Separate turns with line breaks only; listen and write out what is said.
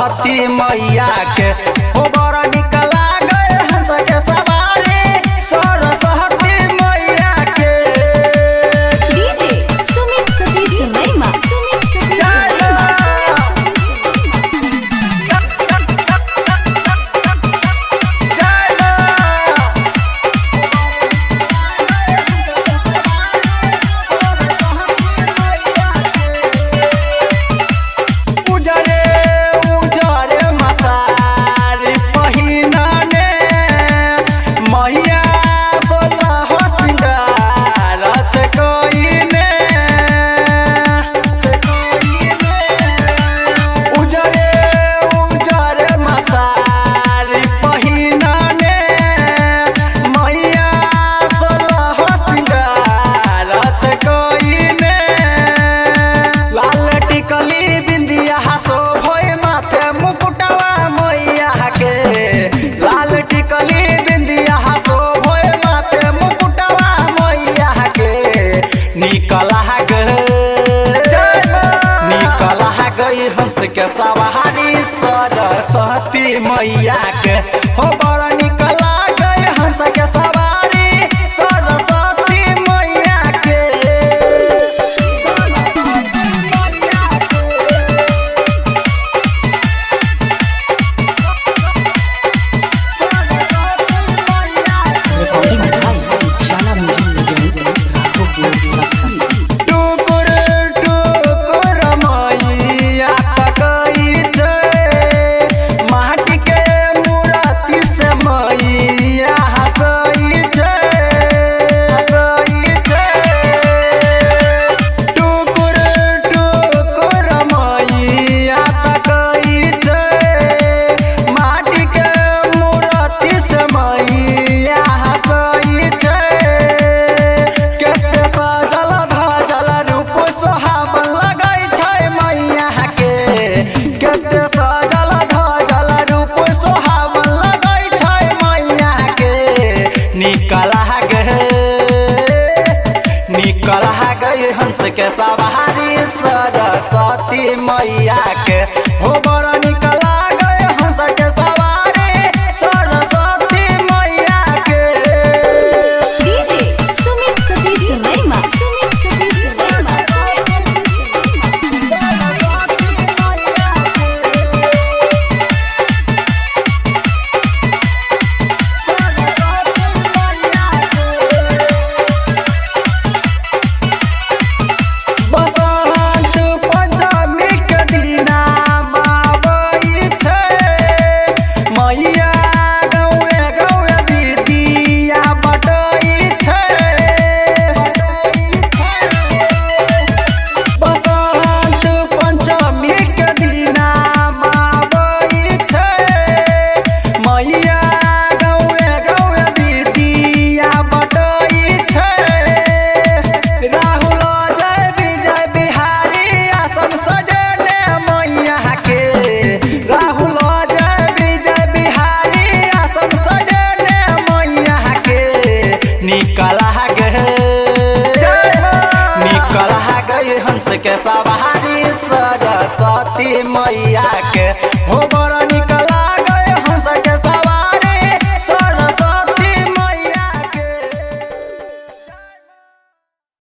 सरस्वती मैया के। हो बड़ निक लागे हंस के सवारी सरस्वती मैया के।
डीजे सुमित सतीश रैमा, सुमित सतीश रैमा।
उजरे उजरे मसारी पहिनने मैया सोलह सिंगार चकोइने चकोइने। उजरे उजरे मसारी पहिनने मैया सोलह सिंगार चकोइने। लाल टिकली बिंदिया शोभय माथे मुकुटवा मैया के। लाल टिकली बिंदिया शोभय माथे मुकुटवा मैया के। निकला गई निकला गई हंस के सवारी सरस्वती मैया के। हो बड़ निकला गई हंस के सवारी सरस्वती मैया के। सरस्वती मैया के। सरस्वती मैया के।
Recording by Ushala music legend Raghopur Sakhri.
टुकुर टुकुर मैया तकै छै, माटी के मूरति से मैया हँसै छै, हँसै छै। टुकुर टुकुर मैया तकै छै, माटी के मूरति से मैया हँसै छै। कते सजल धजल रूप सोहावन लगै छै मैया के। कते सजल धजल रूप सोहावन लगै छै मैया के। निकला गए निकला गई हंस के सवारी सरस्वती मैया के। हो बड़ निकला गए हंस के सवारी सरस्वती मैया के।
डीजे सुमित सतीश रैमा, सुमित सतीश रैमा।
सरस्वती मैया के। सरस्वती मैया के। बसंत पंचमी के दिना आबै छै, मैया गाँवे गाँवे विद्या बटै छै। बसंत पंचमी के दिना आबै छै, मैया गाँवे गाँवे विद्या बटै छै। राहुल जय विजय बिहारी आसन सजने मैया के। राहुल जय विजय बिहारी आसन सजने मैया के। निकला गए निकला गई हंस के सवारी सरस्वती मैया के। हो बड़